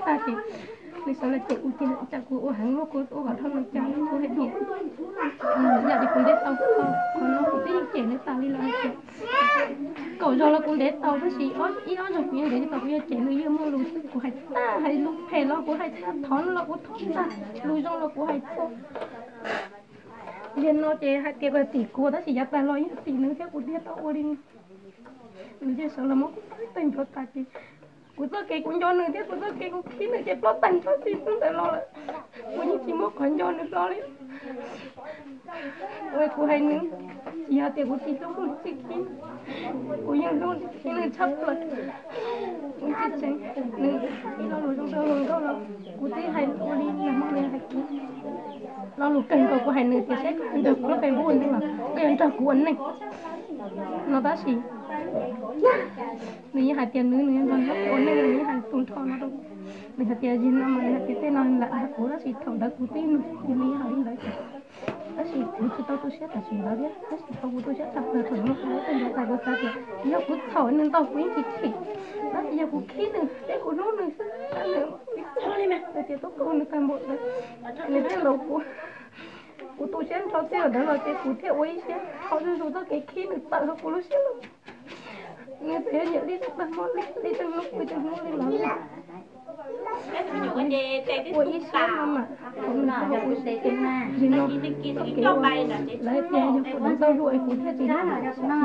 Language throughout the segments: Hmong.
Tag ces nws sawv los ces kuv ces tsam kuv ua heev luaj kuv ua kom dhau nws cas kuv hais tias yam li kuv ntiab tau qhov no kuv twb yeej cem nws tas li los hais tias kaum zaug los kuv ntiab tau tab sis ib ob zaug kuv yeej ntiab tsis tau kuv yeej cem nws yeej muaj lus xwb kuv hais tag hais lus phem los kuv hais tag thov nws los kuv thov tag lus zoo los kuv hais txhua. Yog no ces hais tias kom tim kuv tab sis yav tag los yog tim nws thiab kuv thiaj tau ua li no. Nws yeej sawv los muab kuv tau ib teg nchuav tas ces kuv txoj kev kuv nco nws thiab kuv txoj kev kuv khib nws ces ploj tag nrho txij hnub ntawd los lawm. Kuv yeej tsis muaj qhov nco nws hlo li. Ua kuv hais nws, tsis yog tias kuv tsis hlub nws tsis khib, kuv yeej hlub khib nws tshaj plaws. Kuv tsis tseev nws ib lo lus zoo rau hluas nkauj los kuv twb hais ua li nag hmo nws hais kuv. Lo lus kawg nkaus kuv hais nws tias saib koj nrog kuv lub Facebook ua neej los koj yuav nrog kuv ua neej no tab sis nws yeej hais tias nws nws nrog kuv ua neej nws yeej hais tus nrho no rau kuv. Nws hais tias yog no mas nws hais tias tej no lam hais kuv tab sis thaum ntawd kuv twb nug nws hais li ntawd ces tab sis kuv tsis tau tu siab tam sim ntawd thiab tab sis thaum kuv tu siab tag plaws thaum no kuv lub tej ncuav tas kuv xav tias yog kuv txhaum nws ntau kuv yeej tsis chim tab sis yog kuv khib nws thiab kuv hlub nws xwb nws tias tub koj nws tag npaum ntawd nws thiaj ntaus kuv. Kuv tu siab nrho txij ntawd los ces kuv thiaj ua ib siab dhau zuj zus txoj kev khib nws tawm hauv kuv lub siab lawm. Nws txawm yog nyiam li tag hmo li li tag hnub li tag hnub li los ua ib siab no mas kuv nws tau ua siab ces yog no txoj kev uas lawv hais tias yog kuv deev tau hlua es kuv thiaj tsis hlub.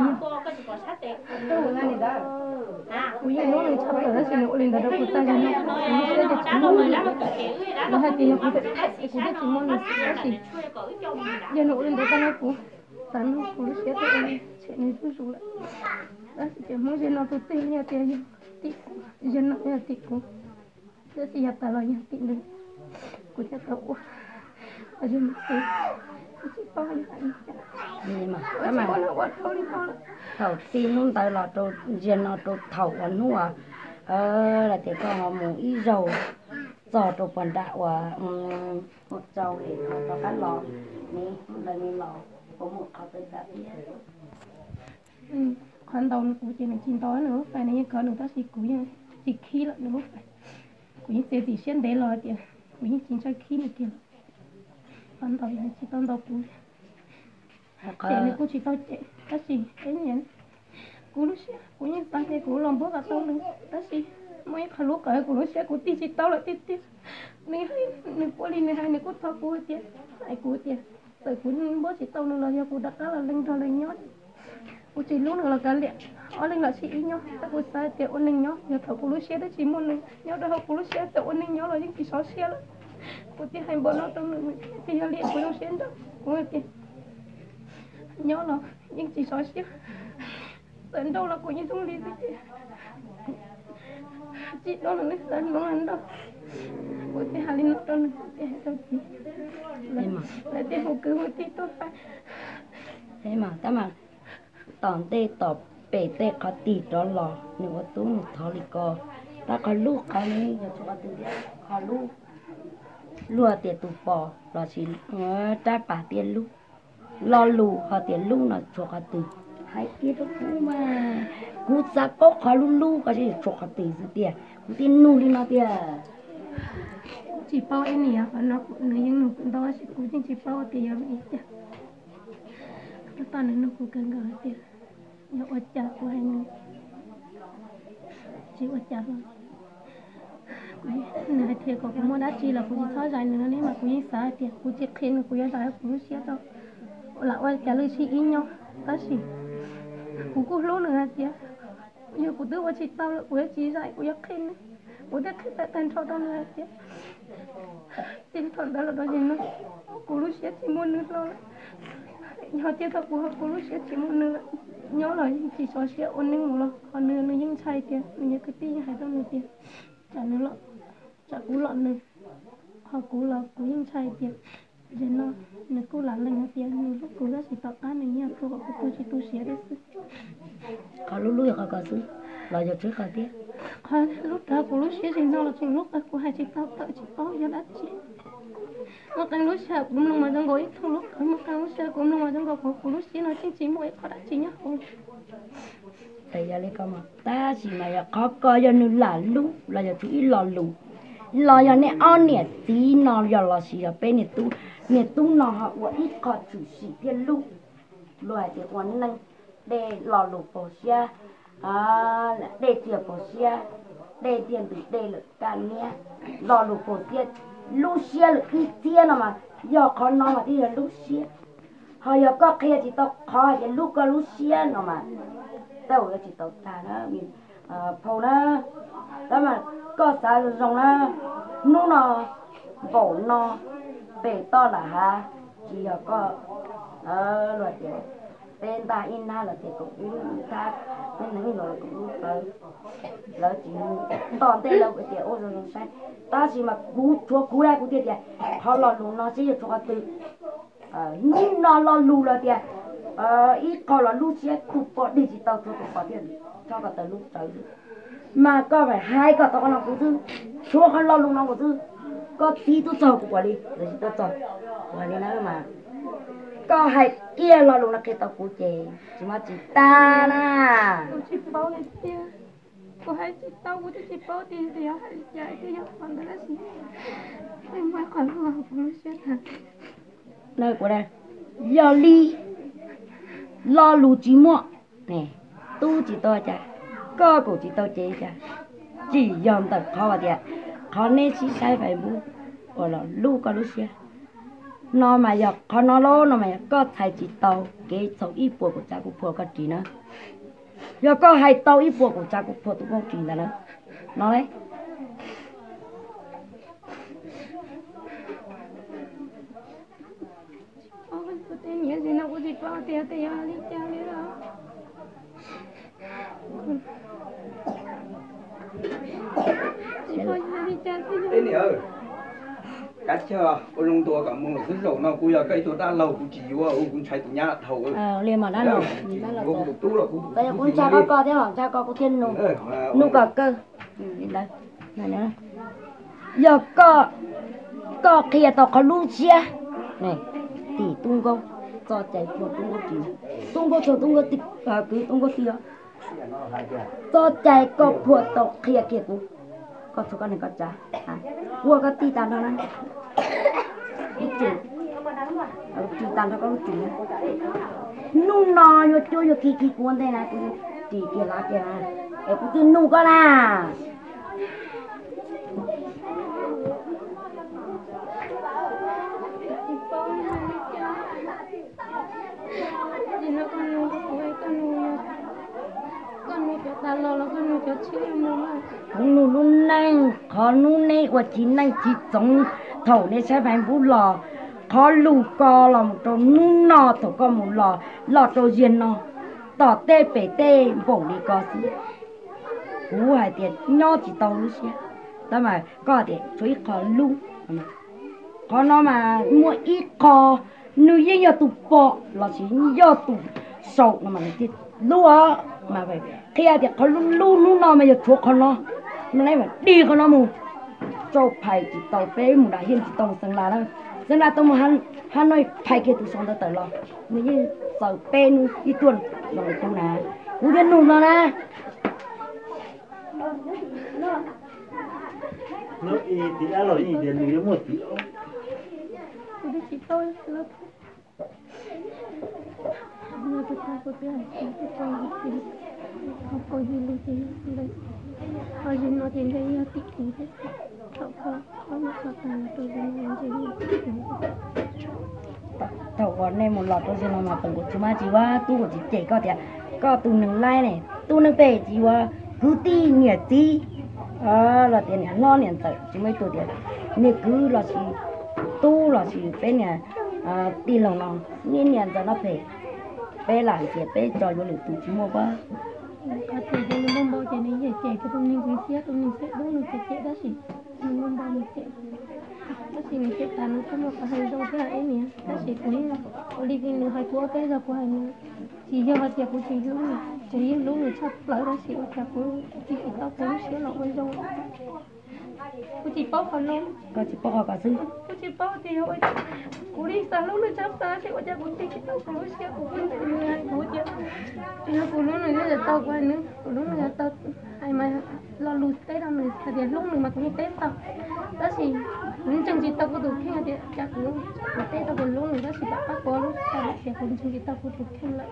Kuv yeej hlub nws tshaj plaws tab sis nws ua li ntawd rau kuv tag zog no kuv lub siab ces tsis muaj nws. Lawv hais tias yog kuv deev es kuv thiaj tsis muaj nws tab sis yog nws ua li ntawd tag no kuv xav nug kuv lub siab thiaj ua li tshem nws zuj zus lawm. Tab sis ces Hmoob zej no tus twg yog tias yog tim kuv, yog no yog tim kuv, tab sis yog tas los yog tim nws, kuv thiaj tau ua. Tsis paub li cas, tsis ua li no lawm. Thaum txij hnub ntawd los rau ziag no rau thaum uas hnub uas lawv tias koj ho mus ib zaug txog rau puag nram uas mus tsau es ho rov qab los, nws hnub ntawd nws los kuv mus qhov pes tas thiab. Qhov ntaus nws kuv ces nws tsis ntaus nws lub fais, nws yeej kov nws tab sis kuv yeej tsis khib lawm nws lub fais. Kuv yeej txiav txim siab ntev los hais tias kuv yeej tsis ntshai khib nws kiag lawm. Qhov ntaus nws tsis tau ntaus kuv li, ces nws kuj tsis tau cem tab sis ib nyiam kuv lub siab kuv yeej xav tias kuv los npuab kom tau nws tab sis muaj ib qho lub qawv kuv lub siab kuv tig tsis tau lawm tiag tiag. Nws, nws ua li nws hais nws kuj thov kuv hais tias, hais kuv tias txawm kuv npuab tsis tau nws los yog kuv rov qab los leej nrog nws nyob, kuv tsis hlub nws los kav liam, ob leeg los sib ib nyob tab kuv xav tias ua neeg nyob yog thaum kuv lub siab twb tsis muaj nws nyob rau hauv kuv lub siab txawm ua neeg nyob los yeej tsis sov siab lawm. Kuv thiaj hais npaum no rau nws, nws thiaj tias yog li kuv zoo siab nrauj, kuv hais tias nyob los yeej tsis sov siab, txawm nrauj los kuv yeej zoo li xwb ces tsis nrauj los nws xav nrauj los nrauj. Kuv thiaj hais li no rau nws, kuv thiaj hais rau txiv, lawv thiaj hu kwv hu tij tuaj pab. Tab mas tom ntej tom pem tej qhov tig rov los nws ua tub nws thov li ko, tab qhov lub qhov nws yog tshuav qhov twg thiab qhov lub, luag tias tus pos los sis rab pas tias lub, lo lus ho tias lub no tshuav qhov twg? Hais kiag rau kuv mas, kuv xav paub qhov lub lub ko tshuav qhov twg xwb tiag kuv thiaj nug li no tiag. Kuv tsis paub ib niam qhov no nws yeej nug ntau tab sis kuv yeej tsis paub tias yog vim li cas. Tab tom nws nug kuv kawg nkaus hais tias yog ua cas kuv hais nws tsis ua cas los nws hais tias kom kuv muaj dab tsi los kuv tsis txhob zais nws no ne mas kuv yeej xav hais tias kuv tsis qhia nws kuv yuav zais kuv lub siab rau lam ua cas lwm sij ib nyob tab sis kuv kuj hlub nws hais tias yog kuv twb ua tsis tau lawm kuv yuav tsis zais kuv yuav qhia nws, kuv thiaj qhia tag tag nrho rau nws hais tias txij thaum ntawd los rau nim no kuv lub siab tsis muaj nws hlo lawm. Yog tias thaum kuv ho kuv lub siab tsis muaj nws lawm, nyob los yeej tsis sov siab ua neej mus los ho nws nws yeej ntshai tias nws yog kwv tij yeej hais rau nws tias tsam nws los, tsam kuv los nws, ho kuv los kuv yeej ntshai tias zaum no nws kuj lam lees hais tias nws hlub kuv tab sis tom qab nws nyiag kuv kom kuv tu tsis tu siab thiab xwb. Qhov lub lub yog qhov ko xwb los yog tsib qhov thiab? Qhov lub rawv kuv lub siab tsis no los tseem lub qawv kuv hais tsis tau tawm tsis paub yog dab tsi. Muaj qee lub sij hawm kuv mloog mas zoo nkaus ib tug lub qawv, muaj qee lub sij hawm kuv mloog mas zoo nkaus kuv, kuv lub siab no tseem tsis muaj ib qho dab tsi nyob hauv. Yog li ko mas tab sis mas yog qhov ko yog nws lam lub los yog tshuav ib lo lus? Los yog nej ob niam txiv no yog los sis yog peb niam tub, niam tub no ho ua ib qho tshwm sim thiab hlub. Luag hais tias ua neej dej lo lus puas siab, dej tiag puas siab, dej tiag ntws dej lawm kaj niab, lo lus puas siab, lub siab lawm ib txhiab no mas yog qhov no mas thiaj yog lub siab. Ho yog koj qhia tsis tau qhov hais tias hlub koj lub siab no mas tej zaum yuav tsis tau tag na, phau na. Tab mas koj xav zoo zoo na, hnub no npaum no pem toj lam hav, tsis yog koj luag tias peb ntaj ib nab los tias koom ib nab, peb neeg ib los koom lub plawv, lawv tsis tom ntej lawv tias ua zoo zoo saib. Tab sis mas kuv tshuav kuv dab kuv thiaj tias qhov lo lus no seb yog tshuav qhov twg. Hnub no lo lus los tias ib qho los lub siab tus pom dig tsis tau, tshuav tus pom thiaj tso kom tawm lub tsawv xwb. Mas koj hais kom tau qhov no kuv xwb, tshuav qhov lo lus no kuv xwb. Koj txiv tuaj txog kuv puas li, lawv tsis tuaj txog, kuv hais li na mas koj hais kiag lo lus no qhia tau kuv ces tsis muaj tsis tag na. Kuv tsis paub li tiag, kuv hais tsis tau, kuv twb tsis paub tias yog hais li cas thiaj yog qhov ntawd tab sis tej muaj qhov luag kuv lub siab tag. Yog li lo lus tsis muaj, tub tsis tau cas, koj kuj tsis tau ces cas, tsis yog ntawm qhov tias qhov neb sib saib Facebook uas los lub koj lub siab no mas yog qhov no lauj, no mas yog koj txhais tsis tau kev txhaum ib puas kaum tsav kuv phua koj ris na. Yog koj hais tau ib puas kaum tsav kuv phua tus nkauj ris ntawd na, no le. Kav tsij ua zoo ntuas kom mus xwb, zaum no kuv yog koj ib tug dab laug kuv tsis yuav, kuv ntshai tus nyab dhau. Li mas dab laug, kuv tus tub los kuv tus tub, kuv ntshai koj thiab los ntshai koj kuv thiaj nug, nug kom kawg. Yog koj, koj qhia tau qhov lub siab, tim tub nkauj, txoj cai phua tub nkauj tsis, tub nkauj txog tub nkauj tij, kwv tub nkauj tij os. Txoj cai koj phua tau qhia kiag kuv, koj txhua koj neeg koj tsav, ua koj tij tag nrho na. Ris tag nrho koj lub txim. Hnub no yuav cuab yuav khi khi kuv ua ntej na, kuv ris kiag lav kiag na, es kuv twb nug koj na. Kuv nug lub neej, qhov hnub neb ua txiv neej txiv txoov thaum neb saib Facebook los, qhov lus ko los mus rau hnub no thaum koj mus los, los rau ziag no, tom tej pem tej npaum li ko xwb. Kuv hais tias nyob tsis tau lub siab, tab mas koj hais tias tshuav ib qho lub. Qhov no mas muaj ib qho nws yeej yog tus pom lossis yog tus sau no mas nws thiaj lub os. Mas qhia tias qhov lub lub hnub no mas yog tshuav qhov no, mas neb mam dig qhov no mus. Tsau phais tsis tau, peb mus dam hiaj tsis tau mus Xeev Las na. Xeev Las tau mus Hanoi phais kiag tus sau ntawd tawm los, nws yeej txaus peb hnub ib tuaj zoo li kuv na. Kuv thiaj nug no na. Thaum uas nej mus los rau ziag no mas kuv tsis maj tsis ua tub, kuv tsis cem koj tias koj tus neeg laib ne, tus neeg pem tsis ua kwv tij niam txiv los tias niam hlob niam ntxawm, tsis muaj ib tug tias niag kwv lossis tub lossis peb niag tij laug no, niag niam ntxawm no phem, peb lam tias peb tso yuav lwm tus tsis muaj pab. Qhov tias nws muaj npau ces nws yeej cem tus neeg kwv thiab tus neeg phem dub nws cem cem tab sis nws muaj npau nws cem, tab sis nws cem tas nws kuj muaj qhov hais zoo thiab ib niam, tab sis kuv yeej ua li nws hais kuv ob peb zaug kuv hais nws, tsis yog hais tias kuv tsis hlub nws, kuv yeej hlub nws tshaj plaws tab sis ua cas kuv tsis tau kuv lub siab los ua zoo. Kuv tsis paub qhov no, koj tsis paub qhov ko xwb. Kuv tsis paub tias yog ua, kuv li xav hlub nws tshaj plaws tab sis ua cas kuv tsis tau kuv lub siab, kuv pheej ntseeg nws hais kuv tias tsis yog kuv hlub nws thiaj tau kuv hais nws, kuv hlub nws tau hais mas lo lus teb rau nws hais tias hlub nws mas kuv yeej teb tau. Tab sis kuv ntseeg tsis tau kuv tus kheej tias cas kuv, kuv teb tau kuv lub nws tab sis pab kuv lub tsis tau lawm tias kuv ntseeg tsis tau kuv tus kheej lawm.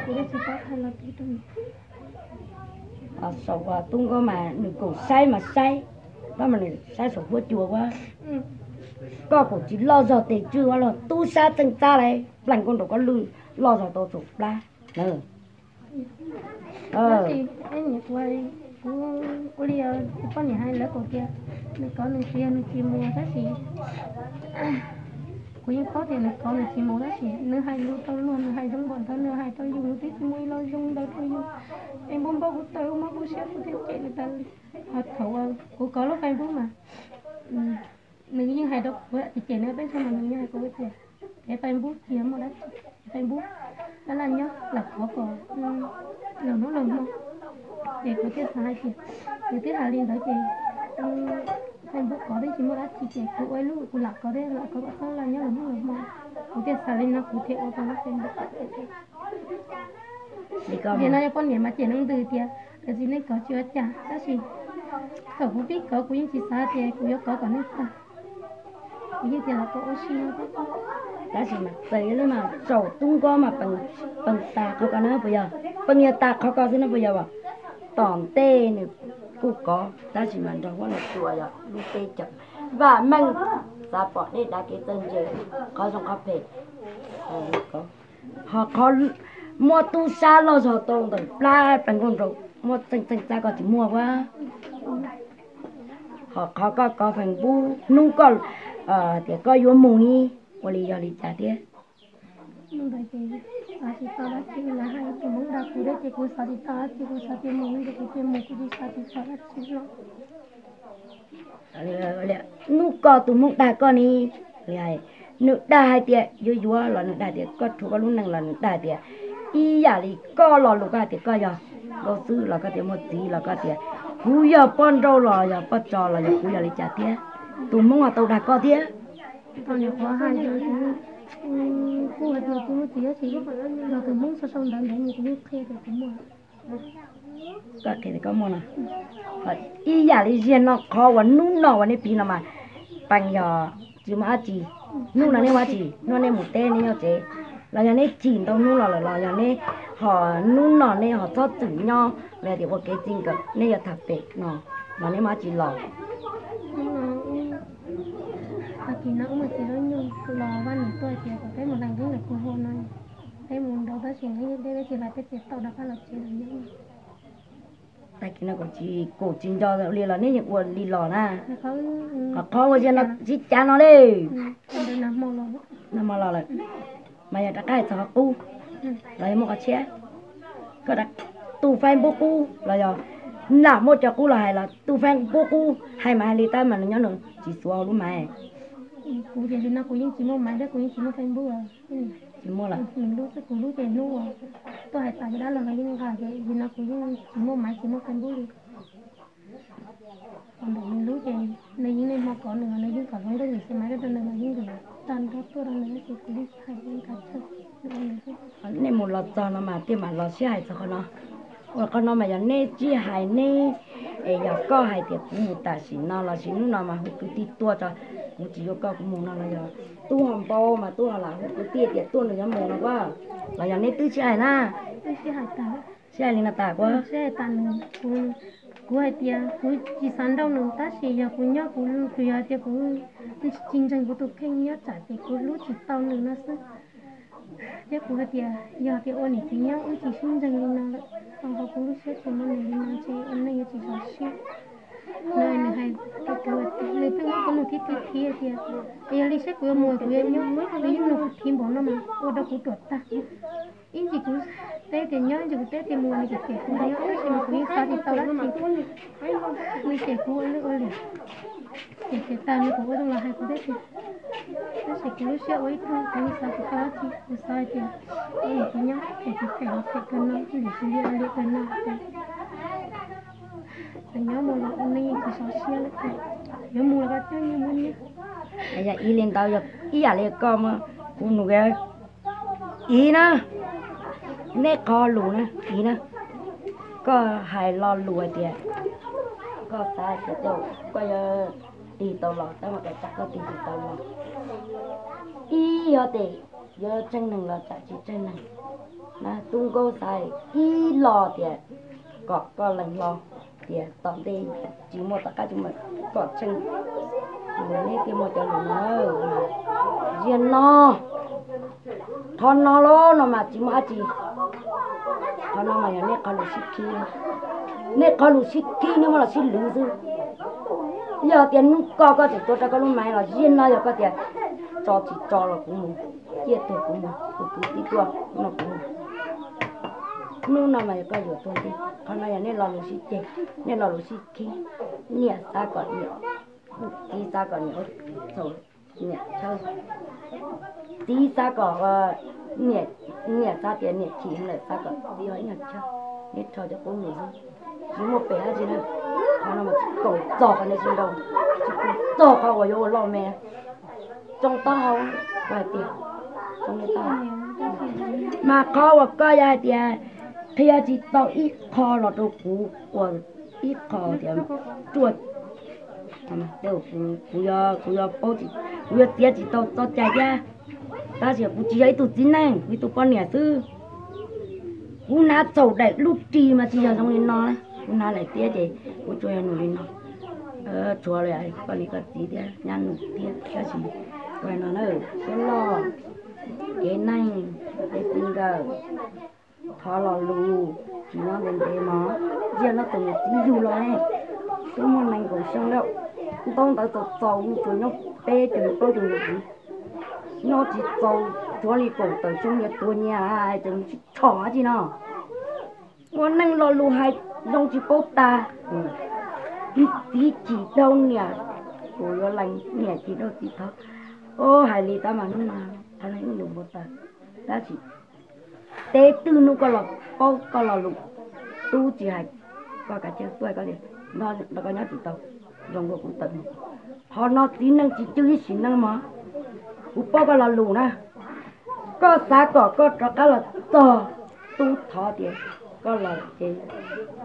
Kuv yeej tsis paub hais los twb rau nws. Saum tub nkauj mas nws kaum saib mas saib, tab mas nws saib saum huab cua ua, koj kaum tsis loj zog tes tswj ua los tub sab txeej txab lauj, plees nkauj nraum koj lwj loj zog tau tsaus plab na. Tab sis kuv ua li tus poj niam hais lawv kaum tias nws kov nws tsis yog nws tsis mus tab sis kuv yeej paub tias nws kov nws tsis mus tab sis nws hais lus rau luag nws hais zoo npaum ntawd nws hais rau yus nws twb tsis muaj ib lo zoo ntawd rau yus. Es npau npau kuv tawm mob kuv siab kuv thiaj cem nws tas li. Ho thaum uas kuv kov lub Facebook mas nws yeej hais rau kuv tias cem nws peb txog mas nws yeej hais kuv tias kev Facebook tsis yog muaj dab tsi, Facebook laj laj nyob los qhov kom los hnub los hmo. Ces kuv thiaj xav hais tias nws twb hais li ntawd ces Facebook kov twb tsis muaj dab tsi ces kuv ua ib lub kuv lam kov thiab lam kov kom txhob laj nyob los hnub los hmo. Kuv thiaj xav li no kuv thiaj ua tau lub Facebook. Tiam no yog poj niam mas cem neeg ntws tias tiam sis nej kov tsis ua cas tab sis thaum kuv pib kov kuv yeej tsis xav tias kuv yuav kov kom nej tag. Kuv yeej tias los kov ua si no. Tab sis mas txawm yog li mas saum tub nkauj mas pees tas qhov ko na puas yog? Pees yog tas qhov ko xwb no puas yog? Tom ntej nws kuj kov tab sis mas nrog huab nws tua yog lub teb chaws vam meej, xav pom dej dav kev txawj ntse, qhov zoo qhov phem. Ho qhov muab tub sab loj zog tau ntawm plab plees nkauj nraum muab txeej txeej txab koj tsis muaj ua. Ho qhov koj kov Facebook hnub koj tias koj yuav mus ni, ua li yog li cas thiab? Ntawd ces xav tsis tau dab tsi, lawv hais tus Hmoob dag kuv thiab ces kuv xav tsis tau dab tsi, kuv xav tias mus ces kuv tias mus, kuv tsis xav tsis tau dab tsi los. Hnub koj tus Hmoob dag koj ni, nws dag hais tias yuav yuav los nws dag tias koj rhuav koj lub neej los nws dag tias ib yam li koj lo lus koj hais tias koj yog nkauj xwb los koj tias muaj txiv los koj tias kuv yog poj nrauj los yog poj tso los yog kuv yog li cas thiab, tus Hmoob ho tau dag koj thiab. Thaum nyuam qhuav hais tias kuv, kuv hais tias kuv muaj txiv tab sis yog tus Hmoob sau sau ntawv ntawd kuv yeej qhia tias kuv muaj. Koj qhia tias koj muaj no. Ib yam li ziag no qhov uas hnub no uas nej piv no mas pees yog tsis muaj dab tsi. Hnub no nej muaj dab tsi? Hnub nej mus teb nej nyob tsev los yog neb chim ntau hnub los lawm los yog neb ho hnub no nej ho txhob txwm nyob los yog tias ua kev txij nkawm nej yuav tham pem no los nej muaj dab tsi los? Tag kis no wb mus txiv lub nyuj los Vaj Niam tuaj tias kom peb mus hlais nqeeb ntawm kuv hau no, peb mus nraud tab sis nqeeb deb deb peb tsis hlais peb txiav tau rov qab los tsev los nyob. Tag kis no kuv tsis, kuv tsis nco li los neb yeej ua li los na. Qhov ua ziag no sib cav no li. Nag hmo los lawm mas yog rov qab hais txog qhov qub los yog muaj qhov tshiab. Koj tu Facebook qub los yog lam muaj cov qub los hais los tu Facebook qub hais mas hais li tab mas nws nyob nws tsis xuav hauv lub maiv. Kuv ces li no kuv yeej tsis muaj maiv thiab kuv yeej tsis muaj Facebook. Tsis muaj lawm. Nws lub xwb, kuv lub ces hnub uas tuaj hais tas cov dab laug los yeej nqa ces li no kuv yeej tsis muaj maiv tsis muaj Facebook li. Qhov ntawm nws lub ces nws yeej niaj hmo kov nws, nws yeej kom hluas nkauj ywm xwb mas rau nws los yeej ywm tag nrho tuaj rau nws ces kuv yeej tsis hais li nkaus. Nej mus los txog no mas thiaj mam los sib hais txog qhov no. Ua qhov no mas yog neb sib hais neb, es yog koj hais tias kuv mus tam sim no los sis hnub no mas hu kwv tij tuaj tso, kuv tsis yuav koj kuv mus no los yog tub ho npau mas tub ho lam hu kwv tij tias tuaj nws yuav mus no ua, los yog neb twb sib hais na? Sib hais li no tas ua. Kuv hais tias kuv tsis xav nrauj nws tab sis yog kuv nyob kuv, kuv yog hais tias kuv tsis ntseeg kuv tus kheej nyob tsam ces kuv hlub tsis tau nws no xwb. Thiab kuv hais tias yog tias ua niam txiv nyob wb tsis sib ntseeg li no lawm, ho kuv lub siab tsis muaj nws li no ces ua neej yuav tsis zoo siab. Nws hais rau kuv, nws pheej muab kuv nug thib thib thib tias yog li saib kuv yuav mus kuv yuav nyob, nws yeej nug kuv thib npaum no mas ua rau kuv ruam tag. Ib ntsis kuv teb tias nyob, ib ntsis kuv teb tias mus, nws cem kuv tias nyob, tab sis mas kuv yeej xav tsis tau dab tsi. Nws cem kuv ua lwj ua liam, ces tag nws kuj ua zoo los hais kuv thiab tiag. Tab sis kuv lub siab ua ib tug kuv yeej xav tsis tau dab tsi, kuv xav hais tias ua niam txiv nyob ces tsis phem los phem kawg no, lim tsis lim los lim kawg no. Txawm nyob mus los ua neej yeej tsis sov siab lawm, yuav mus los koj coj nyiaj muab nyiaj. Yog ib li ntawd, yog ib yam li koj mas kuv nug ib na, neb qhov lus na ib na, koj hais lo lus hais tias Koj xav tias koj yuav tig tau los, tab mas koj tsam koj tig tsis tau los. Ib yog tias yuav tseeb neeg los tsam tsis tseeb neeg. Tub Nkaub xav ib los tias kom koj lees hlo tias tom ntej tsis muaj tom qab tsis muaj kom tseeb. Neb thiaj muaj cov lus no, ziag no, qhov no los no mas tsis muaj dab tsi. Qhov no mas yog nej qhov lus sib khib, nej qhov lus sib khib nej muab los sib lwv xwb. Yog tias hnub koj koj tseem tuav rau koj lub maiv los ziag no yog koj tias tso tsis tso los kuv mus, ciaj tuag kuv mus, kuv kwv tij tuaj no kuv mus. Hnub no mas yog koj yuav tuag nti. Qhov no yog nej lo lus sib ceg, nej lo lus sib khib. Niam xav kom niam, txiv xav kom niam ua txhaum niam chawj, txiv xav kom, niam xav tias niam chim lawm xav kom txiv ua ib nyuag chawj. Neb rho cov qub lus xwb, tsis muaj pem dab tsi na. Qhov no mas tsis kaum txog qhov nej sib nraus, tsis kaum txog qhov uas yuav ua loj me. Tsoo taub hau, kuv hais tias, tsoo taub hau. Mas qhov uas koj yog hais tias qhia tsis tau ib qho los rau kuv ua ib qho tias ruaj, kuv, kuv yuav paub, kuv yuav txiav tsis tau txoj cai thiab. Tab sis kuv tsis yog ib tug txiv neej, kuv ib tug poj niam xwb. Kuv hnav txhaum daim lub ris mas tsis yog zoo li no, kuv hnav daim tiab ces kuv tsuas yog nus li no. Tshuav li koj niam koj txiv thiab nyab nus thiab, tab sis kuv hais no na, peb loj, kev neeg, kev txiv nkawm, thov lo lus tsis nyob ntev ntev mog. Ziag no txawm niam txiv yug los ne, twb muaj nees nkaum xyoo lawm, ntaub ntawv txaus txaus tsuas nyob peb caug plaub caug xyoo, nyob tsis txaus, tshuav li kaum tawm xyoo yuav tuag nyias, tseem tsis tshom dab tsi no. Ua neej lo lus hais zoo tsis paub tas. Txiv chim dhau niam, kuv yuav lees niam chim dhau txiv thov. Hais li tab mas hnub no qhov no ib lus npau taws, tab sis teb twg hnub koj los paub koj lo lus, tub tsis hais, koj kav tsij tuaj hais koj tias, no koj nyob tsis tau, zoo nkaus kuv tawm mus. Qhov no txiv neej tsis cwj ib sim neej mog. Kuv paub koj lo lus na, koj xav kom koj rov qab los txog, tub thov tias koj los ces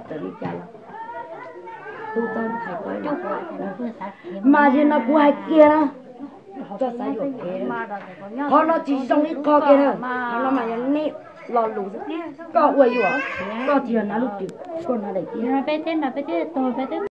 txawm li cas los tub txhob hais koj. Mas yog no kuv hais kiag na, koj xav yuam kev, qhov no tsis zoo ib qho kiag na. Qhov no mas yog nej lo lus, koj ua yuam, koj tsis yog hnav lub ris, koj hnav daim tiab.